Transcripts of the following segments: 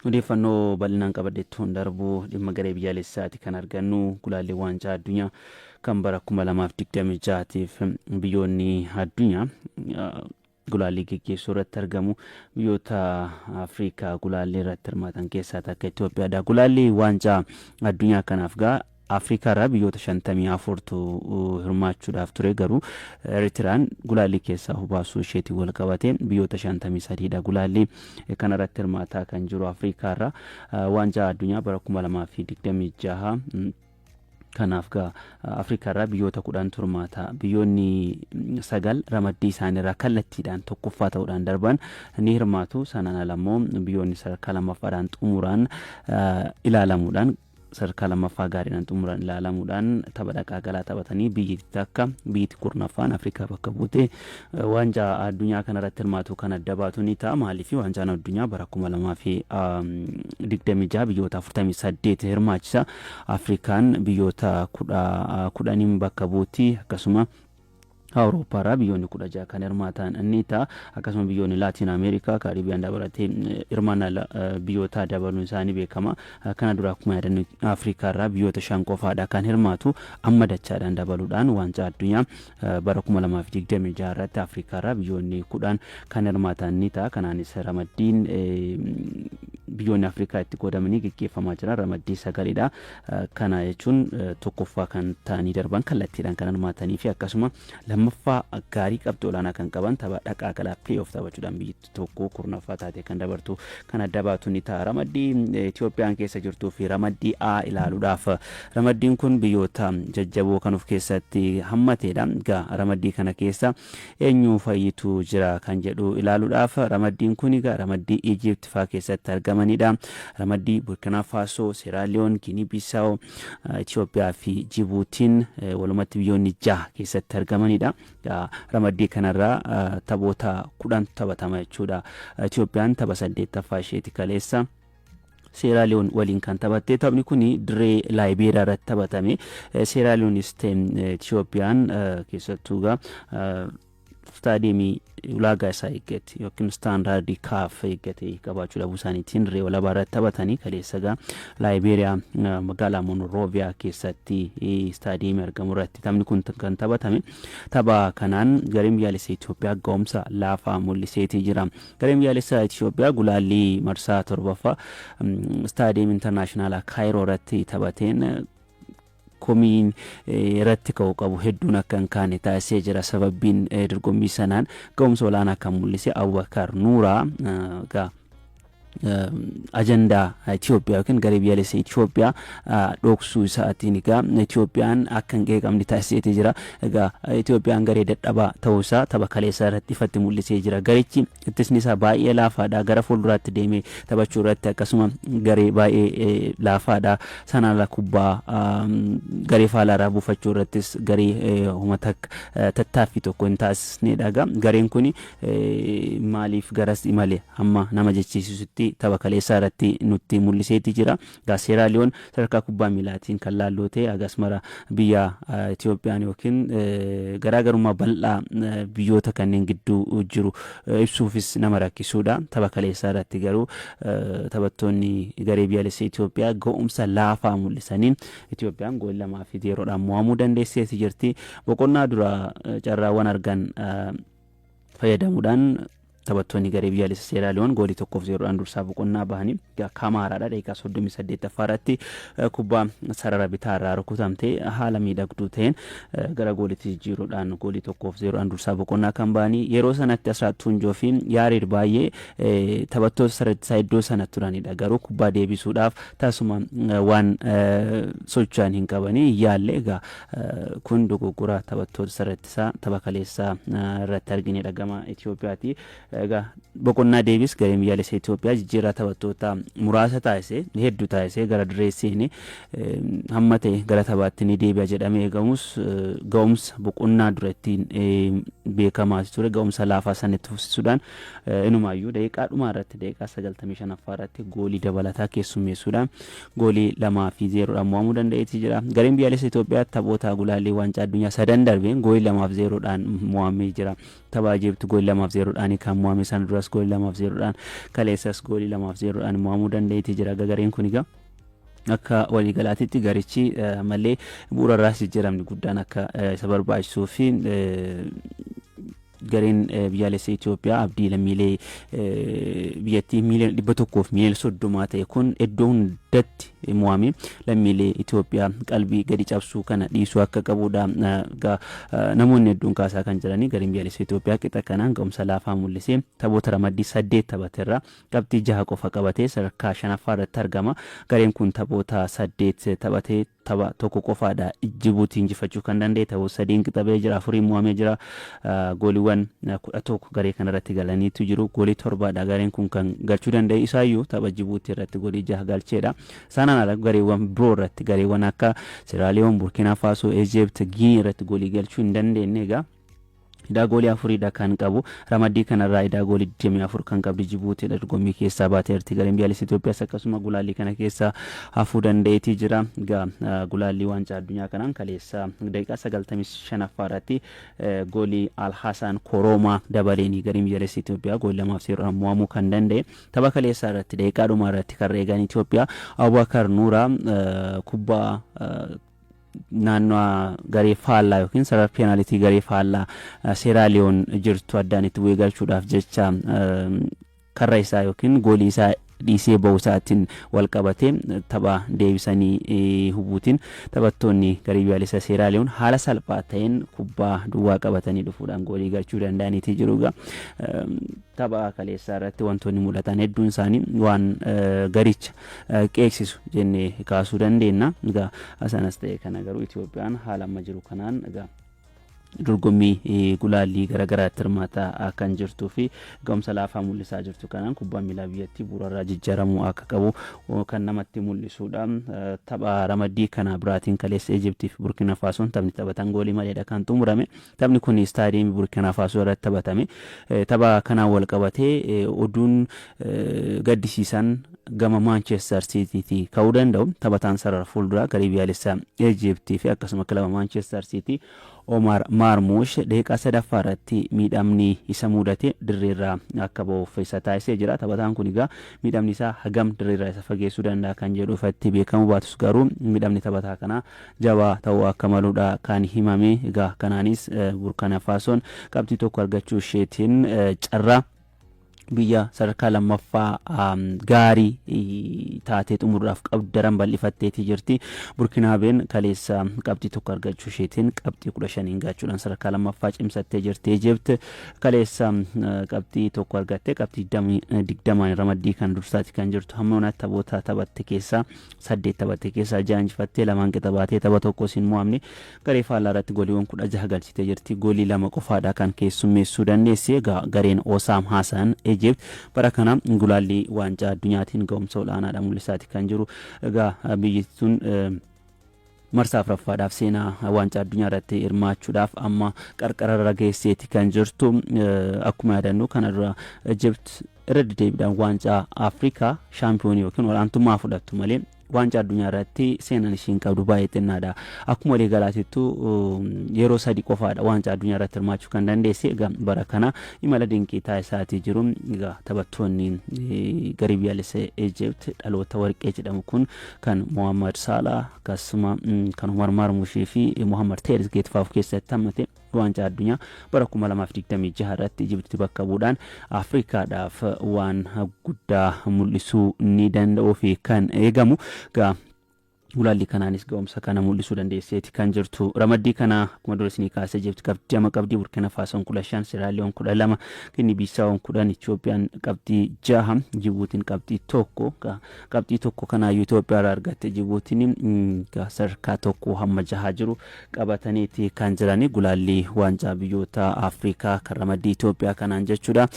Odeeffannoo bal'inaan qabadheettuun darbuu dhimma garee biyyaalessaati kan argannu. Gulaallee waancaa addunyaa kan bara 2026tiif biyyoonni addunyaa gulaallii geggeessuu irratti argamu. Biyyoota Afrikaa gulaallii irratti hirmaatan keessaa takka Itoophiyaadha. Gulaallii waancaa addunyaa kanaaf gaa Afrikaa irraa biyyoota 54tu hirmaachuudhaaf ture, garuu Eritiraan gulaallii keessaa hubaasuu isheetiin wal qabate biyyoota 53dha gulaallii kana irratti hirmaataa kan jiru Afrikaa irraa. Waancaa addunyaa bara 2026 kanaaf gaa Afrikaa irraa biyyoota 10 hirmaata. Biyyoonni 9 ramaddii isaaniirraa kallattiidhaan tokkoffaa ta'uudhaan darban ni hirmaatu. Sanaan ala immoo biyyoonni sadarkaa lammaffaadhaan xumuraan ilaalamuudhaan, sadarkaa lammaffaa gaariidhaan xumuran ilaalamuudhaan, tapha dhaqaa galaa taphatanii biyyi takka, biyyi 10ffaan Afrikaa bakka buutee waancaa addunyaa kanarratti hirmaatu kan adda baatu ni ta'a. Maaliif? Waancaan addunyaa bara 2026 biyyoota 48 hirmaachisa. Afrikaan biyyoota 10n bakka buuti. Akkasuma Awurooppaarraa biyyoonni 16 kan hirmaatan ni ta'a. Akkasuma biyyoonni Laatiin Ameerikaa, Kaariibiyaan dabalatee hirmaannaa biyyoota dabaluun isaanii beekama. Kana dura akkuma yaadannu Afrikaarraa biyyoota 5 qofaadha kan hirmaatu. Amma dachaadhaan dabaluudhaan waancaa addunyaa bara 2026 irratti Afrikaarraa biyyoonni 10 kan hirmaatan ni ta'a. Kanaanis ramaddiin biyyoonni Afrikaa itti qoodamanii geggeeffamaa jiran ramaddii sagalidha. Kana jechuun tokkoffaa kan ta'anii darban kallattiidhaan kan hirmaatanii fi akkasuma lammaffaa gaarii qabxii olaanaa kan qaban tapha dhaqaa galaa, play off, taphachuudhaan biyyi tokko 10ffaa taatee kan dabartu kan adda baatu ni ta'a. Ramaddii Itoophiyaan keessa jirtuu fi ramaddii A ilaaluudhaaf, ramaddiin kun biyyoota jajjaboo kan of keessatti hammateedha. Egaa ramaddii kana keessa eenyu fayyitu jira kan jedhu ilaaluudhaaf, ramaddiin kun egaa ramaddii Ijipt faa keessatti argamanidha. Ramaddii Burkina Faasoo, Seeraaliyoon, Giinii Biisaawo, Itoophiyaa fi Jibuutiin, walumatti biyyoonni jaha keessatti argamanidha. Ramaddii kanarraa taphoota 10 taphatama jechuudha. Itoophiyaan tapha saddeettaffaa isheeti kaleessa Seeraaliyoon waliin kan taphatte. Taphni kun dirree Laayibeeriyaa irratti taphatame. Seeraaliyoonis ta'e Itoophiyaan keessattuu egaa istaadiyeemii ulaagaa isaa eeggate yookiin istaandaardii CAF eeggate qabaachuu dhabuu isaaniitiin dirree walabaa irratti taphatanii. Kaleessa egaa Laayibeeriyaa magaalaa Monrooviyaa keessatti istaadiyeemii argamu irratti taphni kun kan taphatame. Tapha kanaan gareen biyyaalessa Itoophiyaa ga'umsa laafaa mul'iseetii jira. Gareen biyyaalessaa Itoophiyaa gulaallii marsaa 7ffaa istaadiyeemii intarnaashinaalaa Kaayiroo irratti taphateen komiin irratti ka'u qabu hedduun akka hin kaane taasisee jira. Sababbiin dorgommii sanaan ga'umsa olaanaa kan mul'ise Abubakar Nuuraa egaa ajandaa Itoophiyaa yookiin garee biyyaalessa Itoophiyaa dhoksuu isaatiin egaa Itoophiyaan akka hin qeeqamne taasiseeti jira. Egaa Itoophiyaan garee dadhabaa ta'uusaa tapha kaleessaa irratti ifatti mul'isee jira. Garichi ittisni isaa baay'ee laafaadha. Gara fuulduraatti deemee taphachuu irratti akkasuma garee baay'ee laafaadha. Sanaan ala kubbaa garee faalaarraa buufachuu irrattis garee homa takka tattaaffii tokko hin taasisnedha. Egaa gareen kun maaliif garas imale hamma nama jechiisisutti tapha kaleessaa irratti nutti mul'iseeti jira. Egaa Seeraaliyoon sadarkaa kubbaa miilaatiin kan laalloo ta'e hagas mara biyya Itoophiyaan yookiin garaagarummaa bal'aa biyyoota kanneen gidduu jiru ibsuufis nama rakkisuudha. Tapha kaleessaa irratti garuu taphattoonni garee biyyaalessa Itoophiyaa ga'umsa laafaa mul'isanii Itoophiyaan goolii 2 fi 0dhaan mo'amuu dandeesseeti jirti. Boqonnaa dura carraawwan argan fayyadamuudhaan taphattoonni garee biyyaalessa Seeraaliyoon goolii 1 fi 0dhaan dursaa boqonnaa bahanii. Kamaaraadha daqiiqaa 38ffaa irratti kubbaa sarara bitaa irraa rukutamte haala miidhagduu ta'een gara goolitti jijjiiruudhaan goolii 1 fi 0dhaan dursaa boqonnaa kan bahanii. Yeroo sanatti Asraat Tuunjoo fi Yaareed baay'ee taphattoota sarara iddoo sana turanidha, garuu kubbaa deebisuudhaaf tasuma waan socho'an hin qabanii yaalle. Egaa kun dogoggora taphattoota sarara ittisaa tapha kaleessaa irratti arginedha gama Itoophiyaati. Egaa boqonnaa deebis gareen biyyaalessa Itoophiyaa jijjiirraa taphattoota muraasa taasise, hedduu taasisee gara dirree seene. Hamma ta'e gara taphaatti ni deebi'a jedhamee eegamus, ga'umsa boqonnaa dura ittiin beekamaa ture ga'umsa laafaa san itti fufsiisuudhaan inumaayyuu daqiiqaa dhumaa irratti, daqiiqaa 95ffaa irratti goolii dabalataa keessummeessuudhaan goolii 2 fi 0dhaan mo'amuu danda'eeti jira. Gareen biyyaalessa Itoophiyaa taphoota gulaallee waancaa addunyaa sadan darbeen goolii 2 fi 0dhaan mo'amee jira. Tapha Ijiipti goolii 2 fi 0dhaan kan mo'ame. mo'ame. Isaan duras goolii 2 fi 0dhaan, kaleessas goolii 2 fi 0dhaan mo'amuu danda'eeti jira. Gareen kun egaa akka waliigalaatitti garichi malee bu'uura irraas jijjiiramni guddaan akka isa barbaachisuu fi gareen biyyaalessa Itoophiyaa abdii lammiilee biyyattii 130,000,000 ta'e kun iddoo hundatti mo'ame lammiilee Itoophiyaa qalbii gadi cabsuu kana dhiisuu akka qabudha. Namoonni hedduun kaasaa kan jiranii gareen biyyaalessa Itoophiyaa qixa kanaan ga'umsa laafaa mul'isee taphoota ramaddii saddeet taphaterra qabxii jaha qofa qabatee sadarkaa shanaffaa irratti argama. Gareen kun taphoota saddeet taphatee tapha tokko qofaadha Jibuutii injifachuu kan danda'e. Taphoota sadiin qixabee jira, afuriin mo'amee jira. Gooliiwwan 11 garee kanarratti galaniitu jiru. Goolii torbaadha gareen kun kan galchuu danda'e, isaayyuu tapha Jibuutii irratti goolii jaha galcheedha. Sanaan ala gareewwan biroo irratti, gareewwan akka Siraaliyoon, Burkina Faasoo, Ejipt, Giinii irratti goolii galchuu hin dandeenye. Egaa idaa goolii afuriidha kan qabu. Ramaddii kanarraa idaa goolii 24 kan qabdi Jibuutiidha, dorgommii keessaa baateerti. Gareen biyyaalessa Itoophiyaas akkasuma gulaallii kana keessaa hafuu danda'eetii jira. Egaa gulaallii waancaa addunyaa kanaan kaleessa daqiiqaa 95ffaa irratti goolii Alhaasaan Koroomaa dabaleenii gareen biyyaalessa Itoophiyaa goolii 2 fi 0dhaan mo'amuu kan danda'e. Tapha kaleessaa irratti daqiiqaa dhumaa irratti kan eegan Itoophiyaa Abubakar Nuuraa kubbaa naannoo garee faallaa yookiin sarara peenaalitii garee faallaa Seeraaliyoon jirtu addaan itti bu'ee galchuudhaaf jecha karra isaa yookiin goolii isaa dhiisee ba'uu isaatiin wal qabatee tapha deebisanii hubuutiin taphattoonni garee biyyaalessa Seeraaliyoon haala salphaa ta'een kubbaa duwwaa qabatanii dhufuudhaan goolii galchuu danda'aniitii jiru. Egaa tapha kaleessaa irratti wantoonni mul'atan hedduun isaanii waan garicha qeeksisu jennee kaasuu dandeenya. Egaa sanas ta'e kana garuu Itoophiyaan haala amma jiru kanaan egaa dorgommii gulaallii garaagaraatti hirmaataa kan jirtuu fi ga'umsa laafaa mul'isaa jirtu kanaan kubbaa miilaa biyyattii bu'uurarraa jijjiiramuu akka qabu kan namatti mul'isudha. Tapha ramaddii kana biraatiin kaleessa Ijiptii fi Burkina Faasoon taphni taphatan goolii maleedha kan xumurame. Taphni kun istaadiyeemii Burkina Faasoo irratti taphatame. Tapha kanaan wal qabatee oduun gaddisiisan gama Maanchestar Siitiitii ka'uu danda'u. Taphataan sarara fuulduraa garee biyyaalessaa Ijiptii fi akkasuma kilaba Maanchestar Siitii Omar Maarmuush daqiiqaa sadaffaa irratti miidhamni isa mudate dirreerraa akka ba'uuf isa taasisee jira. Taphataan kun egaa miidhamni isaa hagam dirreerraa isa fageessuu danda'a kan jedhu ifatti beekamuu baatus, garuu miidhamni taphataa kanaa jabaa ta'uu akka maludha kan himame. Egaa kanaanis Burkina Faasoon qabxii tokko argachuu isheetiin carraa biyya sadarkaa lammaffaa gaarii taatee xumuruudhaaf qabdu daran bal'ifatteetii jirti. Burkinaabeen kaleessa qabxii tokko argachuu isheetiin qabxii 15n gaachuudhaan sadarkaa lammaffaa cimsattee jirti. Ejipt kaleessa qabxii tokko argattee qabxii 20n ramaddii kan dursaati kan jirtu. Hamma yoonaatti taphoota taphatte keessaa saddeet taphatte keessaa ja'a injifattee, lamaan qixa baatee, tapha tokkos hin mo'amne. Garee faallaa irratti gooliiwwan 16 galchitee jirti. Goolii lama qofaadha kan keessummeessuu dandeesse. Egaa gareen Osaam Hasan Egypt bara kana gulaallii waancaa addunyaatiin ga'umsa olaanaadha mul'isaati kan jiru. Egaa biyyi tun marsaa afuraffaadhaaf seenaa waancaa addunyaa irratti hirmaachuudhaaf amma qarqararra geesseeti kan jirtu. Akkuma yaadannu kana dura Egypt irra deddeebiidhaan waancaa Afrikaa shaampiyoonii yookiin olaantummaa fudhattu malee waancaa addunyaa irratti seenaan ishiin qabdu baay'ee xinnaadha. Akkuma walii galaatittu yeroo sadi qofaadha waancaa addunyaa irratti hirmaachuu kan dandeesse. Egaa bara kana imala dinqii taasisaatii jiru. Egaa taphattoonni garee biyyaalessa Egypt dhaloota warqee jedhamu kun kan Mohammad Salah, akkasuma kan Umar Marmushii fi Mohammad Terzgeet fa'aa of keessatti hammate waancaa addunyaa bara 2026 irratti Ijipti bakka bu'uudhaan Afrikaadhaaf waan guddaa mul'isuu ni danda'uu fi kan eegamu. Egaa gulaalli kanaanis ga'umsa kana mul'isuu dandeesseeti kan jirtu. Ramaddii kana akkuma dura isinii kaasee Ijipti qabxii ama qabdii, Burkina Faasoon 15, Siraaliyoon 12, Ginni Biisaawon 10, Itiyoophiyaan qabxii jaha, Jibuutiin qabxii tokko. Qabxii tokko kanaayyuu Itoophiyaa irraa argatte Jibuutiin. Sadarkaa tokko hamma jaha jiru qabataniiti kan jirani gulaallii waancaa biyyoota Afrikaa kan ramaddii Itoophiyaa kanaan jechuudha.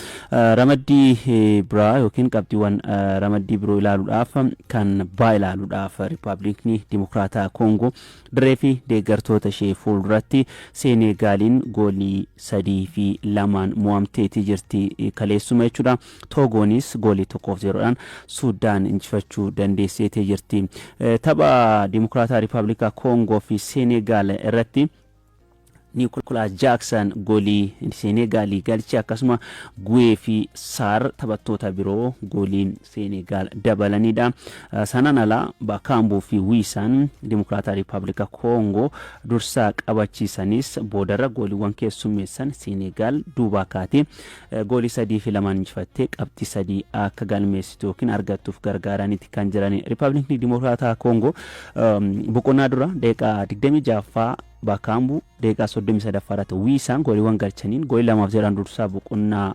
Ramaddii biraa yookiin qabxiiwwan ramaddii biroo ilaaluudhaaf, kan baa ilaaluudhaaf, Riippaabilikni Dimokiraataa Koongoo dirree fi deeggartoota ishee fuulduratti Seeneegaaliin goolii 3 fi 2n mo'amteetii jirti kaleessuma jechuudha. Toogoonis goolii 1 fi 0dhaan Sudaan injifachuu dandeesseetee jirti. Tapha Dimokiraataa Riippaabilikaa Koongoo fi Seeneegaal irratti Niikolaas Jaaksan goolii Seenegaalii galche, akkasuma Guwee fi Saar taphattoota biroo gooliin Seenegaal dabalanidha. Sanaan alaa Baakaambuu fi Wiisaan Dimokiraataa Riippaabilika Koongoo dursaa qabachiisanis, boodarra gooliiwwan keessummeessan Seenegaal duubaa kaatee goolii 3 fi 2n injifattee qabxii 3 akka galmeessitu yookiin argattuuf gargaaraniiti kan jiran. Riippaabilikni Dimokiraataa Koongoo boqonnaa dura daqiiqaa 26ffaa Baakaambuu, daqiiqaa 33ffaa irratti Wiisaan gooliiwwan galchaniin goolii 2f 0n dursaa boqonnaa,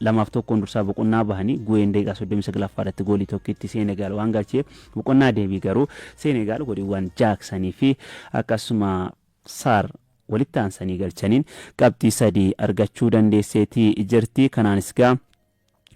2f 1n dursaa boqonnaa bahanii, Guween daqiiqaa 39ffaa irratti goolii tokkitti Seenegaal waan galcheef, boqonnaa deebii garuu Seenegaal gooliiwwan Jaaksanii fi akkasuma Saar walitti aansanii galchaniin qabxii 3 argachuu dandeesseetii jirti. Kanaanis gaa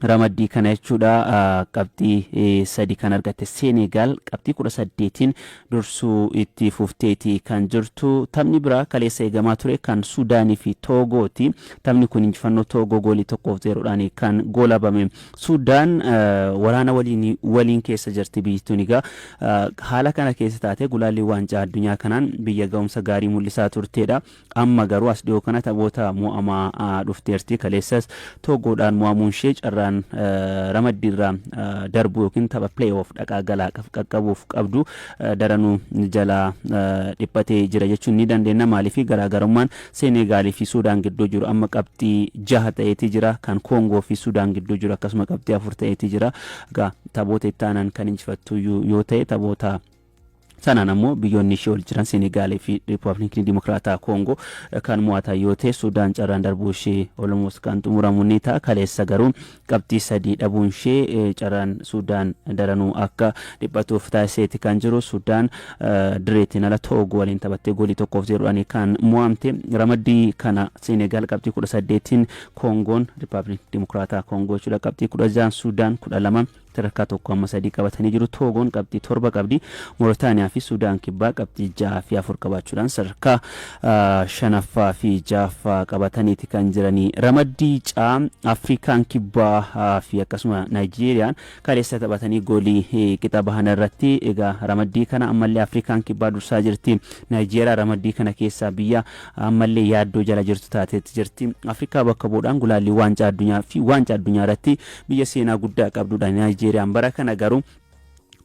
ramaddii kana jechuudha qabxii 3 kan argatte Seenegaal qabxii 18n dursuu itti fufteeti kan jirtu. Taphni biraa kaleessa eegamaa ture kan Suudaanii fi Toogooti. Taphni kun injifannoo Toogoo goolii 1f 0dhaan kan goolabame. Suudaan waraana waliin keessa jirti biyyattuun. Egaa haala kana keessa taate gulaallii Waancaa Addunyaa kanaan biyya ga'umsa gaarii mul'isaa turteedha. Amma garuu as dhiyoo kana taphoota mo'amaa dhufteerti. Kaleessas Toogoodhaan mo'amuun ishee carraan ramaddiirraa darbuu yookiin tapha play off dhaqaa galaa qaqqabuuf qabdu daranuu jalaa dhiphatee jira jechuun ni dandeenya. Maaliif? Garaagarummaan Seenegaalii fi Suudaan gidduu jiru amma qabxii 6 ta'eetii jira. Kan Koongoo fi Suudaan gidduu jiru akkasuma qabxii 4 ta'eetii jira. Egaa taphoota itti aanan kan injifattu yoo ta'e, taphoota sanaan ammoo biyyoonni ishee ol jiran Senegaalii fi Riippaabilikii Dimokiraataa Koongoo kan mo'atan yoo ta'e, Suudaan carraan darbuu ishee almost kan xumuramu ni ta'a. Kaleessa garuu qabxii 3 dhabuun ishee carraan Suudaan daranuu akka dhiphatuuf taasiseeti kan jiru. Suudaan direetiin ala Toogoo waliin taphattee goolii 1f 0dhaan kan mo'amte. Ramaddii kana Senegaal qabxii 18n, Koongoon, Riippaabilikii Dimokiraataa Koongoo jechuudha, qabxii 16n, Suudaan 12, sadarkaa 1 amma 3 qabatanii jiru. Toogoon qabxii 7 qabdi. Mooritaaniyaa fi Suudaan Kibbaa qabxii 6 fi 4 qabaachuudhaan sadarkaa shanaffaa fi ja'affaa qabataniiti kan jiranii. Ramaddii caa Afrikaan Kibbaa fi akkasuma Naayijeeriyaan kaleessa taphatanii goolii qixa bahan irratti, egaa ramaddii kana ammallee Afrikaan Kibbaa dursaa jirti. Naayijeeriyaa ramaddii kana keessaa biyya ammallee yaaddoo jala jirtu taateetti jirti. Afrikaa bakka bu'uudhaan gulaallii Waancaa Addunyaa fi Waancaa Addunyaa irratti biyya seenaa guddaa qabdudha Naayijeeriyaan. Bara kana garuu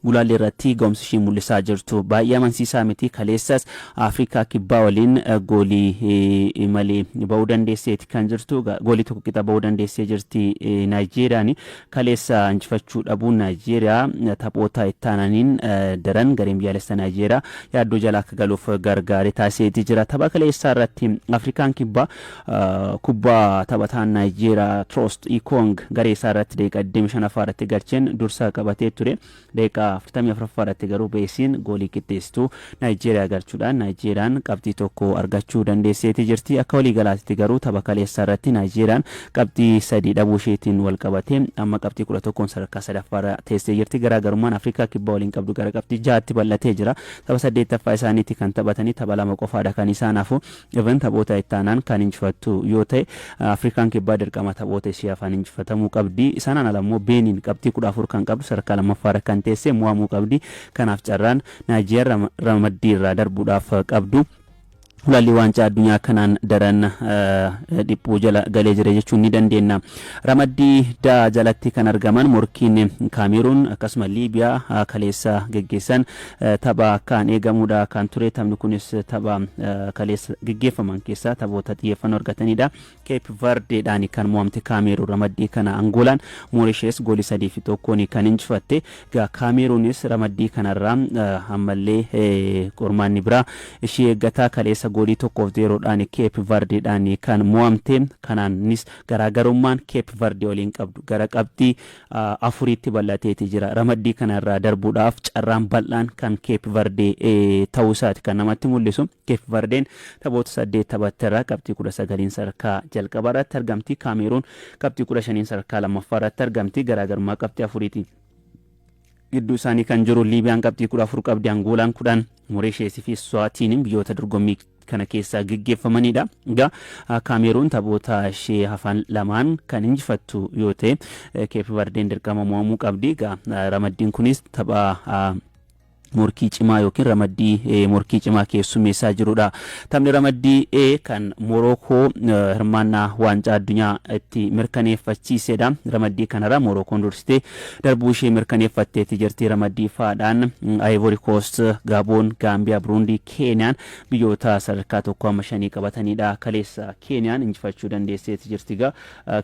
gulaalli irratti ga'umsi ishii mul'isaa jirtu baay'ee amansiisaa miti. Kaleessas Afrikaa Kibbaa waliin goolii malee ba'uu dandeesseeti kan jirtu. Goolii 1 qixa ba'uu dandeessee jirti Naayijeeriyaan. Kaleessa injifachuu dhabuun Naayijeeriyaa taphoota itti aananiin daran gareen biyyaalessa Naayijeeriyaa yaaddoo jala akka galuuf gargaare taasiseeti jira. Tapha kaleessaa irratti Afrikaan Kibbaa kubbaa taphataan Naayijeeriyaa Troost Ikong garee isaa irratti daqiiqaa 25 irratti galcheen dursa qabatee ture. Daqiiqaa 44 irratti garuu Beesiin goolii qixxeessituu Naayijeeriyaa galchuudhaan Naayijeeriyaan qabxii 1 argachuu dandeesseeti jirti. Akka waliigalaatti garuu tapha kaleessaa irratti Naayijeeriyaan qabxii 3 dhabuu isheetiin wal qabatee amma qabxii 11n sadarkaa sadaffaarra teessee jirti. Garaagarummaan Afrikaa Kibbaa waliin qabdu gara qabxii 6tti bal'atee jira. Tapha saddeettaffaa isaaniitti kan taphatanii tapha 2 qofaadha kan isaan hafu. Even taphoota itti aanaan kan injifattu yoo ta'e, Afrikaan Kibbaa dirqama taphoota ishee hafan injifatamuu qabdi. Sanaan ala immoo Beeniin qabxii 14 kan qabdu sadarkaa lammaffaarra kan teesse mo'amuu qabdi. Kanaaf carraan Naayijeeriyaa ramaddii irraa darbuudhaaf qabdu gulaallii Waancaa Addunyaa kanaan daran dhiphuu jala galee jira jechuun ni dandeenya. Ramaddii daa jalatti kan argaman morkiin Kaameruun akkasuma Liibiyaa kaleessa geggeessan tapha akkaan eegamuudha kan ture. Taphni kunis tapha kaleessa geggeeffaman keessaa taphoota xiyyeeffannoo argatanidha. Keep Verdeedhaan kan mo'amte Kaameruun ramaddii kana, Angoolaan Moorishees goolii 3f 1n kan injifatte. Egaa Kaameruunis ramaddii kanarraa ammallee qormaanni biraa ishee eeggataa. Kaleessa goolii 1f 0dhaan Keep Verdeedhaan kan mo'amte. Kanaanis garaagarummaan Keep Verde waliin qabdu gara qabxii 4tti bal'ateeti jira. Ramaddii kanarraa darbuudhaaf carraan bal'aan kan Keep Verde ta'uu isaati kan namatti mul'isu. Keep Verdeen taphoota 8 taphatterraa qabxii 19n sadarkaa jalqabaa irratti argamti. Kaameruun qabxii 15n sadarkaa lammaffaa irratti argamti. Garaagarummaa qabxii 4ti gidduu isaanii kan jiru. Liibiyaan qabxii 14 qabdi. Angoolaan 10, Mooreesheesii fi Swaatiin biyyoota dorgommii kana keessaa geggeeffamanidha. Egaa Kaameruun taphoota ishee hafan lamaan kan injifattu yoo ta'e, Keep Verdeen dirqama mo'amuu qabdi. Egaa ramaddiin kunis tapha Morkii cimaa yookiin ramaddii morkii cimaa keessummeessaa jirudha. Taphni ramaddii E kan Morookoo hirmaannaa waancaa addunyaa itti mirkaneeffachiisedha. Ramaddii kanarra Morookoon dursitee darbuu ishee mirkaneeffatteetti jirti. Ramaddii F'dhaan Ivory Coast, Gaaboon, Gaambiyaa, Buruundii, Keeniyaan biyyoota sadarkaa 1 hamma 5 qabatanidha. Kaleessa Keeniyaan injifachuu dandeesseetti jirti. Egaa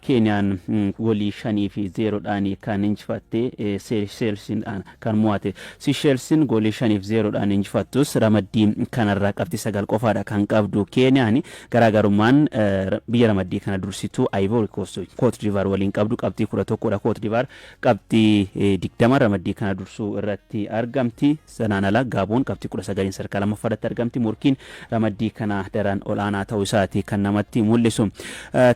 Keeniyaan goolii 5-0dhaan kan injifatte, Seesheelsiidhaan kan mo'ate. Seesheelsiin goolii 5-0dhaan injifattus, ramaddii kanarraa qabxii 9 qofaadha kan qabdu Keeniyaan. Garaagarummaan biyya ramaddii kana dursitu Ivory Coast, Cote d'Ivoire waliin qabdu qabxii 11dha. Cote d'Ivoire qabxii 20 ramaddii kana dursuu irratti argamti. Sanaan ala Gaaboon qabxii 19 sadarkaa lammaffaarratti argamti. Morkiin ramaddii kana daran ol'aanaa ta'uu isaati kan namatti mul'isu.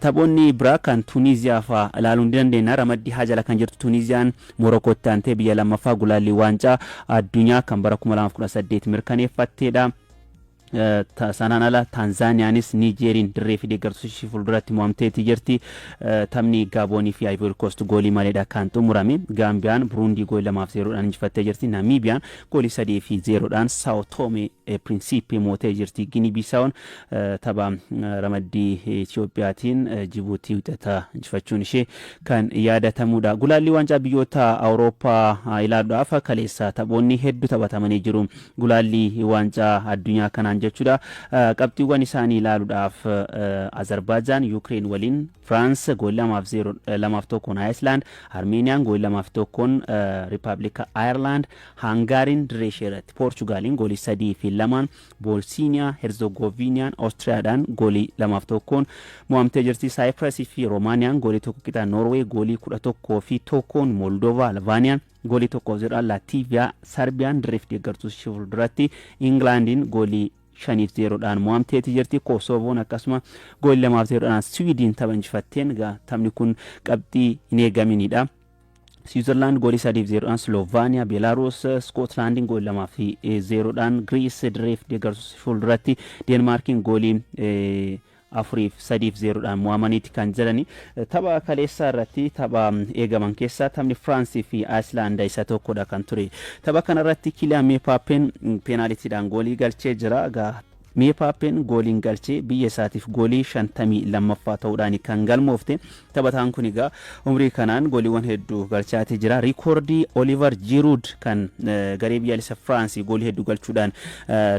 Taphoonni biraa kan Tuuniiziyaa fa'aa ilaaluu ni dandeenya. Ramaddii H jala kan jirtu Tuuniiziyaan Morokootti aantee biyya lammaffaa gulaallii waancaa addunyaa kan bara 2018 mirkaneeffatteedha. Sanaan ala Taanzaaniyaanis Niijeeriin dirree fi deeggartoota ishee fuulduratti mo'amteetii jirti. Taphni Gaaboonii fi Ivory Coast goolii maleedha kan xumurame. Gaambiyaan Buruundii goolii 2-0dhaan injifattee jirti. Namiibiyaan goolii 3-0dhaan Sao Tome Principe mootee jirti. Gini Bisaawon tapha ramaddii Itiyoophiyaatiin Jibuutii wixata injifachuun ishee kan yaadatamudha. Gulaallii waancaa biyyoota Awurooppaa ilaaluudhaaf kaleessa taphoonni hedduu taphatamanii jiru. Gulaallii waancaa addunyaa kanaan jechuudha. Qabxiiwwan isaanii ilaaluudhaaf, Azerbaajaan Yuukireen waliin, Firaans goolii 2-0, 2-1n Ayislaand, Armeeniyaan goolii 2-1n Riippaabilika Ayerlaand, Hangaariin dirree ishee irratti Poorchugaaliin goolii 3-2n, Boolsiiniyaa Herzogoviiniyaan Oostiriyaadhaan goolii 2-1n mo'amtee jirti. Saayipirasii fi Roomaaniyaan goolii 1 qixaan, Noorweey goolii 11-1n Moldovaa, Albaaniyaan goolii 1-0dhaan Laatiiviyaa, Sarbiyaan dirreef deeggartuu ishee fuulduratti Ingilaandiin goolii 5-0dhaan mo'amteeti jirti. Koosovoon akkasuma goolii 2-0dhaan Siwiidin tapha injifatteen, egaa taphni kun qabxii hin eegaminidha. Siwiizerlaand goolii 3-0dhaan Slovaaniyaa, Beelaaruus Iskootlaandiin goolii 2-0dhaan, Giriis dirreef deeggartuu fuulduratti Deenmaarkiin goolii 4 fi 3-0dhaan mo'amaniiti kan jirani. Tapha kaleessaa irratti tapha eegaman keessaa taphni Firaansii fi Ayislaand isa tokkodha kan ture. Tapha kanarratti Kiiliyaan Meepaappeen peenaalitiidhaan goolii galchee jira. Egaa Meepaappeen gooliin galchee biyya isaatiif goolii 52ffaa ta'uudhaan kan galmoofte. Taphataan kun egaa umrii kanaan gooliiwwan hedduu galchaatii jira. Riikoordii Oliver Giroud kan garee biyyaalessa Firaansii goolii hedduu galchuudhaan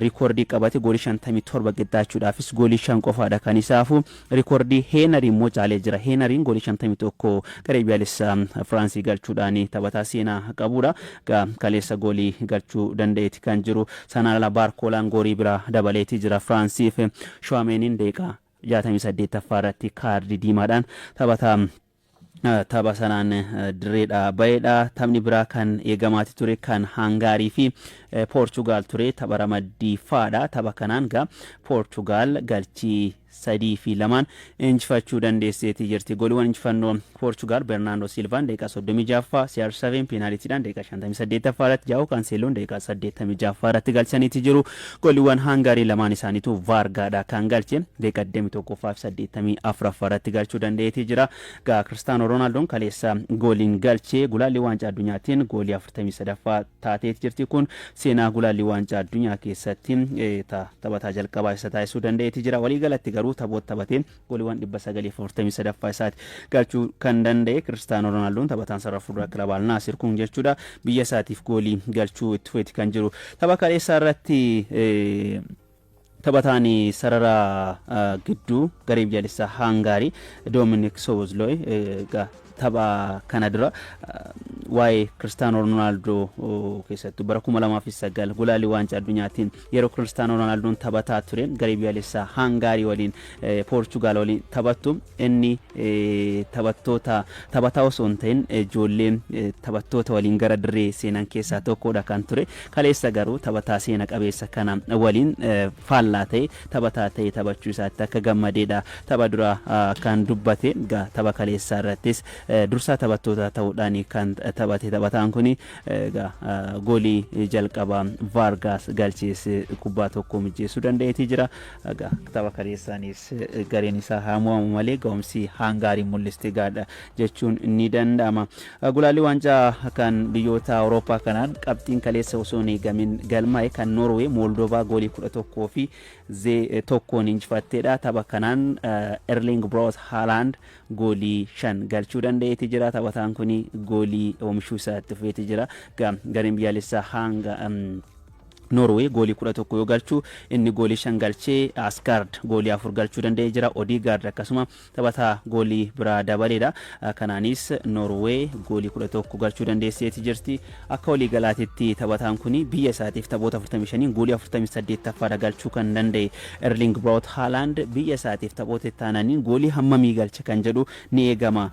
riikoordii qabate, goolii 57 qixxaachuudhaafis goolii 5 qofaadha kan isaafu. Riikoordii Heenarii immoo caalee jira. Heenariin goolii 51 garee biyyaalessa Firaansii galchuudhaan taphataa seenaa qabudha. Kaleessa goolii galchuu danda'eeti kan jiru. Sanaan ala Baarkoolaan goolii biraa dabaleetii jira Firaansiif. Shuwameeniin daqiiqaa 68ffaa irratti kaardii diimaadhaan taphataa tapha sanaan dirreedha baheedha. Taphni biraa kan eegamaati ture kan Hangaarii fi Poorchugaal ture, tapha ramaddii F'dha. Tapha kanaan gaa Poorchugaal galchii 3-2n injifachuu dandeesseetii jirti. Gooliiwwan injifannoo Poorchugaal Bernaandoo Silvaan daqiiqaa 36ffaa, CR7 peenaalitiidhaan daqiiqaa 58ffaa irratti, Jaa'oo Kaanseeloon daqiiqaa 86ffaa irratti galchaniiti jiru. Gooliiwwan Hangaarii lamaan isaaniitu Vaargaadha kan galche, daqiiqaa 21ffaa fi 84ffaa irratti galchuu danda'eetii jira. Gaa Kiristaanoo Roonaaldoon kaleessa gooliin galchee gulaallii waancaa addunyaatiin goolii 43ffaa taateeti jirti. Kun seenaa gulaallii waancaa addunyaa keessatti taphataa jalqabaa isa taasisuu danda'eeti jira. Waliigalatti garuu taphoota taphatee gooliiwwan 943ffaa isaati galchuu kan danda'e Kiristaanoo Roonaaldoon, taphataan sarara fuulduraa kilaba Al Naasir kun jechuudha, biyya isaatiif goolii galchuu itti fufeeti kan jiru. Tapha kaleessaa irratti taphataan sarara gidduu garee biyyaalessaa Haangaarii Doominik Soboslooy tapha kana dura waa'ee Kiristaanoo Roonaaldoo, keessattuu bara 2009 gulaalii waancaa addunyaatiin yeroo Kiristaanoo Roonaaldooon taphataa ture garee biyyaalessaa Haangaarii waliin Poorchugaal waliin taphattu, inni taphattoota taphataa osoo hin ta'in ijoollee taphattoota waliin gara dirree seenan keessaa tokkodha kan ture. Kaleessa garuu taphataa seena qabeessa kana waliin faallaa ta'e taphataa ta'e taphachuu isaatti akka gammadeedha tapha dura kan dubbate. Tapha kaleessaa irrattis Dursaa taphattootaa ta'uudhaan kan taphate taphataan kun egaa goolii jalqabaa Vargas galcheesse kubbaa tokko mijeessuu danda'eetii jira. Egaa tapha kaleessaanis gareen isaa haa mo'amu malee ga'umsi Hangaariin mul'iste gaadha jechuun ni danda'ama. Gulaalli waancaa kan biyyoota Awurooppaa kanaan qabxiin kaleessa osoo hin eegamin galmaa'e kan Noorwee Moldovaa goolii 11 fi 1n injifatteedha. Tapha kanaan Erling Braut Haaland goolii 5 galchuu danda'eeti jira. Taphataan kun goolii oomishuu isaa itti fufeeti jira. Gareen biyyaalessaa hanga Noorwee goolii 11 yoo galchu, inni goolii 5 galchee, Aasgaard goolii 4 galchuu danda'ee jira. Odigaard akkasuma taphataa goolii biraa dabaleedha. Kanaanis Noorwee goolii 11 galchuu dandeesseeti jirti. Akka walii galaatitti taphataan kun biyya isaatiif taphoota 45 goolii 48ffaadha galchuu kan danda'e. Erling Braut Haaland biyya isaatiif taphoota itti aananiin goolii hammamii galcha kan jedhu ni eegama.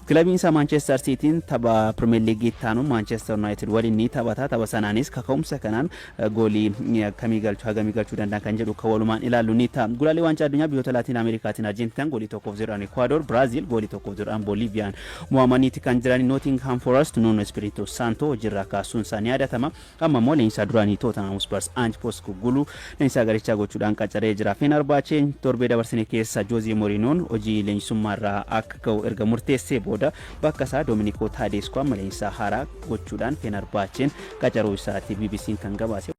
Kilabiin isaa Maanchestar Siitiin tapha Pirimeer Liigii itti aanu Maanchestar Yuunaayitid waliin ni taphata. Tapha sanaanis kaka'umsa kanaan goolii akkamii galchuu, hagamii galchuu danda'an kan jedhu kan walumaan ilaallu ni ta'a. Gulaalli waancaa addunyaa biyyoota Laatiin Ameerikaatiin Arjentiinaan goolii 1-0dhaan Ekwaador, Biraaziil goolii 1-0dhaan Booliiviyaan mo'amaniiti kan jiran. Nootingham Forest Nuno Espirito Santo hojiirraa kaasuun isaa ni yaadatama. Amma immoo leenjisaa duraanii Tootanhaam Spurs Ange Postecoglou leenjisaa garichaa gochuudhaan qacaree jira. Fenerbahceen torbee dabarsine keessa Jose Mourinhoon hojii leenjisummaa irraa akka ga'u erga murteessee booda bakka isaa Dominico Tedesco amma leenjisaa haaraa gochuudhaan Fenerbahceen qacaruu isaati BBC'n kan gabaase.